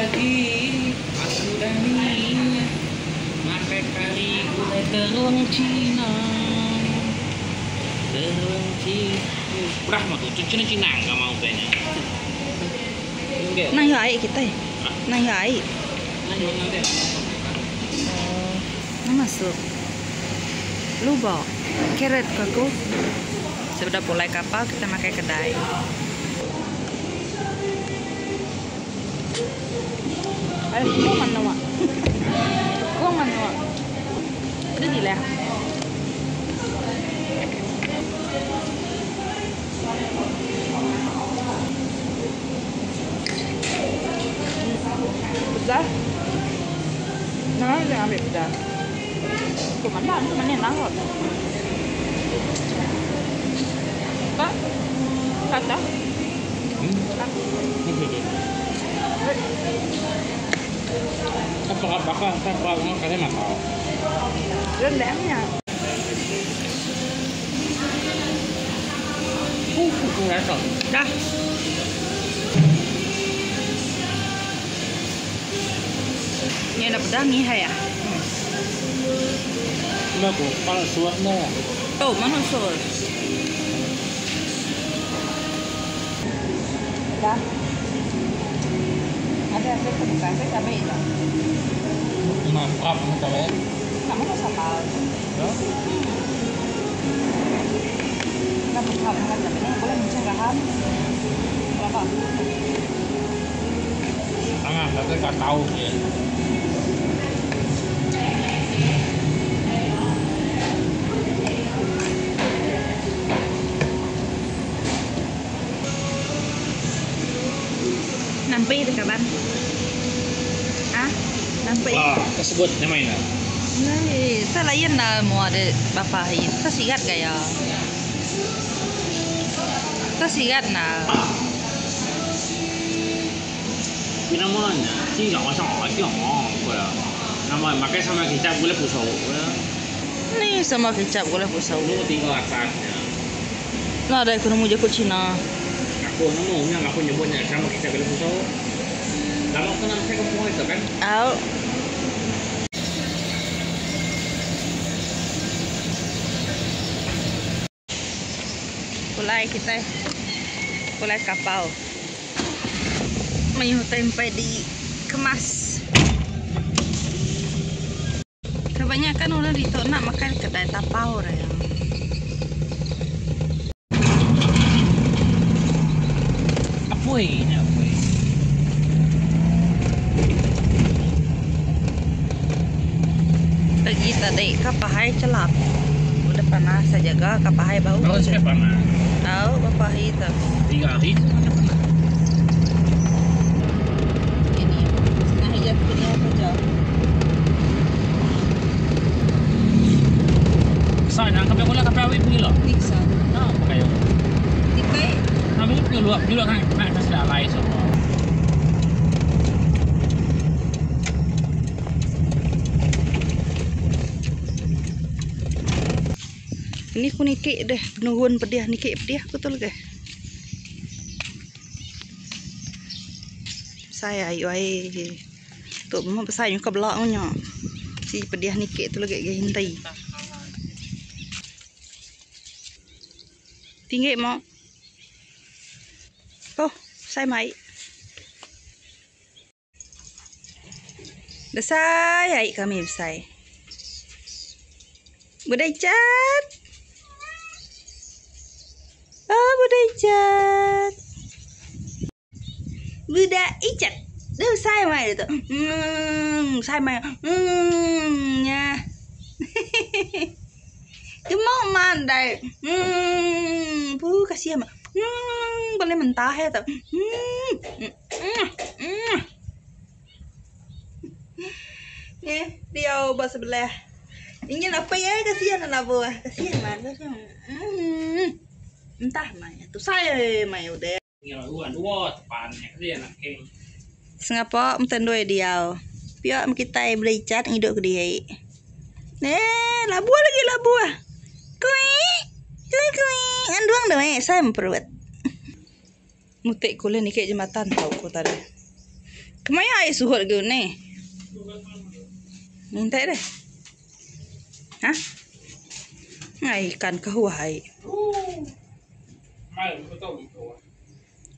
Pagi aku dani makai kari gulai terung cina. Terung cina. Perah mah tu cina cina enggau mau utai nya. Nang iya ai kitai. Nang iya ai. Oh, nang masuk. Lubok. Carrot ko aku. Sebedau pulai kapal kita makai kedai. Ai kung manua. Kung manua. Udah dilah. Pedas. Nah, jangan ambil pedas. Kok mana? Itu mana yang narot? Pak, kata. Rendangnya. Dah. Ni ada pedang ni hai ah. Oh, mana sos? Dah. Ada saya buka saya cabai dah. Nak mana sambal? Kita buka makan cabai ni boleh mencerahan. Berapa? Nampi tu kaban. Ah, nampi. Tersebut nama ini. Nai, tak layan lah mua de bapa hari. Tersirat gaya. Tersirat nah. Namanya, sih jangan sama aja Nama makan sama kicap boleh pusau. Ni sama kicap boleh pusau. Lu tinggal atasnya. Nah, ada aku nemu jago Cina. Aku nemu yang aku nyebutnya sama kicap boleh pusau. Lama aku nak saya kampung itu kan. Au. Pulai kita. Pulai kapal. Mayuh tempe dikemas. Kebanyakan orang di nak makan kedai tapau dah ya. Apa ini apa ini? Pagi tadi kapahai celap. Udah panas saja ga kapahai bau. Kalau saya panas. Tahu bapak itu. 3 hari itu mana panas. Ini setengah hijau punya apa jauh. Sana kape kula kape awi pergi lah. Niksa. Nah, apa kayo? Tikai. Kami pergi luar, pergi luar kan nak kasih alai semua. Ini ku nikik deh, penuhun pediah nikik pediah aku tu lagi. Saya ayu ai. Tu mau besar nyuka belak nya. Si pediah nikik tu lagi ge hintai. Tinggi mau. Oh, saya mai. Besar ai kami besar. Budai cat. Oh, budai cat. Budak icat. Dah sai mai tu. Sai mai. Nha. Gemuk mandai. Pu kasihan mak. Boleh mentah ya tu. Ni, dia ubah sebelah. Ingin apa ya kasihan anak buah. Kasihan man, kasihan. Entah mai tu saya mai udah. Dua dua tepannya dia nak keng. Sengapa mtendoi dia. Pihak kita beli cat hidup ke dia. Eh, labuah lagi labuah. Kui. Kui kui. Anduang dah eh saya memperbuat. Mutik kulit ni kek jembatan tau ku tadi. Kemaya ai suhut ke ni? Minta deh. Ha? Ai ikan ke huah ai.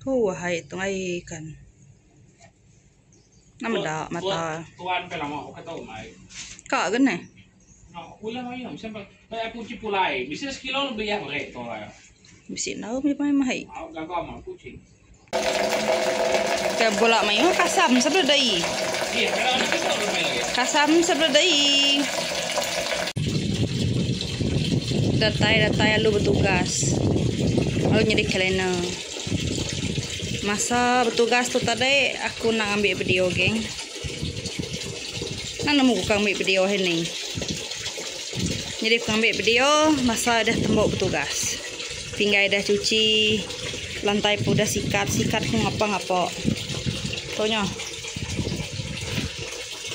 Huah ai tu ai ikan. Nama meda mata. Ka ke neh. Bisi enggau meh mai. Ke bula mayuh kasam sebelah dai. Kasam sebelah dai. Datai datai lalu betugas. Lalu nyadi cleaner. Masa betugas tu tadi aku nak ngambi video geng. Nang nemu ku ngambi video hari ni. Nyadi ku ngambi video masa dah tembu betugas. Pinggai dah cuci, lantai pun dah sikat, sikat ku ngapa-ngapa. Tu nya.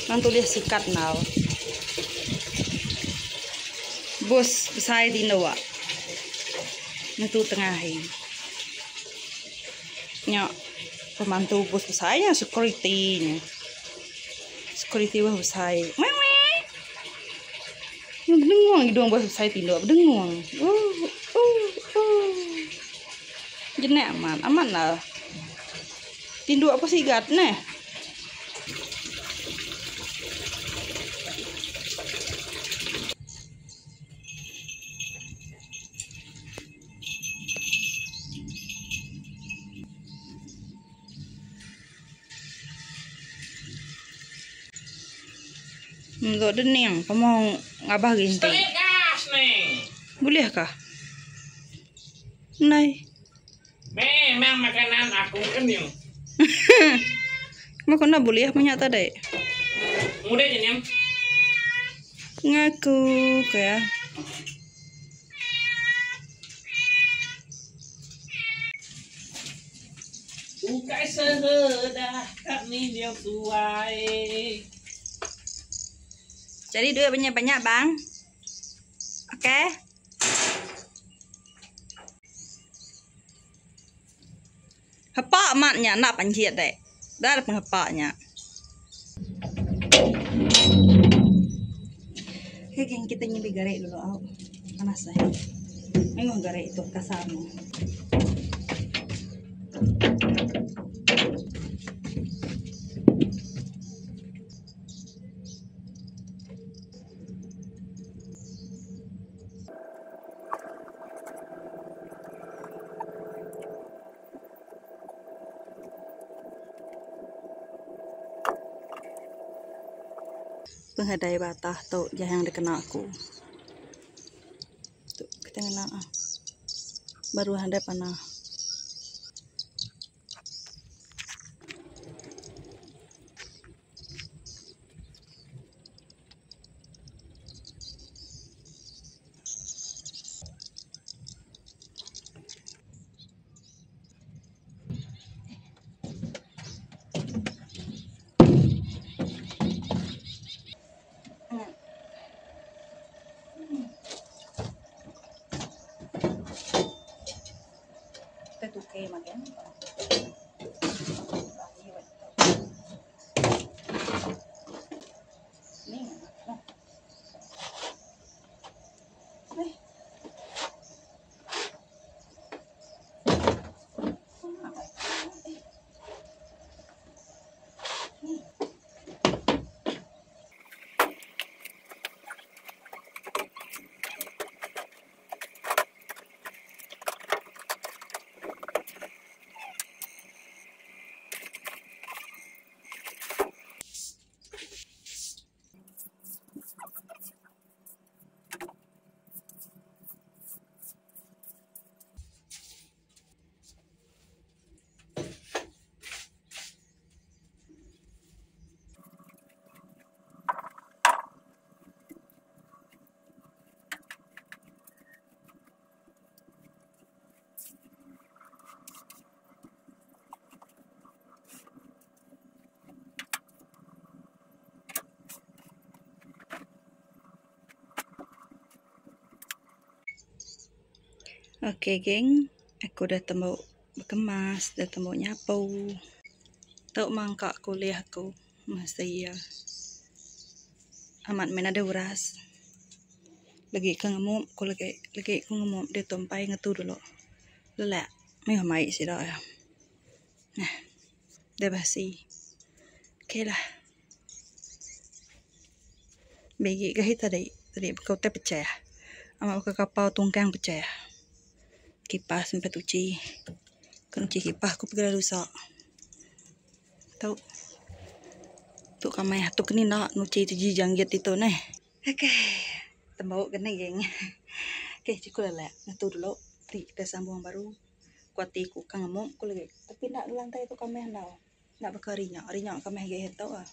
Nang tulih sikat nau. Bus besai tinduk. Ngetu tengah hari. Nya pembantu bus besai nya security nya. Security bus besai. Wee wee. Bedengung hidung bus besai tinduk bedengung. Ooh ooh ooh. Jenak amat amat lah. Tinduk apa sigat neh. Untuk dening pemong ngabah ginti. Boleh kah? Nai. Memang makanan aku kenyang. Mak kena boleh punya tadi. Mudah kenyang. Ngaku kaya. Ukai seredah kat ninil tuai. Cari duit banyak-banyak bang. Okey. Hepa amat nya enda panjit dek. Dah ada penghepa nya. Okay geng kita nyimbi garik dulu au. Panas eh. Mengah garik tu kasar mu. Penghadai batah tu jahang dikena aku. Tu kita ngena baru hadai panah. Kita tukar makan. Ni lah. Eh. Okey geng, aku dah tembu bekemas, dah tembu nyapu. Tu mangka kulih aku mesti iya. Amat meh nadai uras. Lagi ke ngemuk ku lagi lagi ku ngemuk ditu empai ngetu dulu. Lelak meh mai sida iya. Nah deh basi. Okey lah. Bigi gahi tadi tadi baka utai pecah. Amat baka kapau tungkang pecah. Kipas sampai tuchi. Ka nuchi kipas ku pegera lusa. Tu tu kamai tu kini enda nuchi ti janggit ditu neh. Okey tembu ke nih geng. Okey cukup lelak ngetu dulu ti kita sambung baru. Ku ati ku ka ngemuk ku lagi tapi enda lantai tu kamih andau. Enda baka hari nya. Hari nya kamih agi tu ah.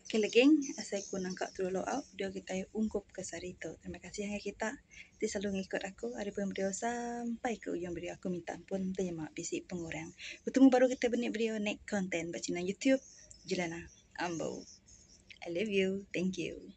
Okey lah geng asai ku nangka tu dulu au video kitai ungkup ke sehari tu. Terima kasih ngagai kita ti selalu ngikut aku ari pun video sampai ke ujung video aku minta ampun enti nyema bisi pengurang. Betemu baru kitai benik video next content ba channel YouTube Jelana Ambo. I love you. Thank you.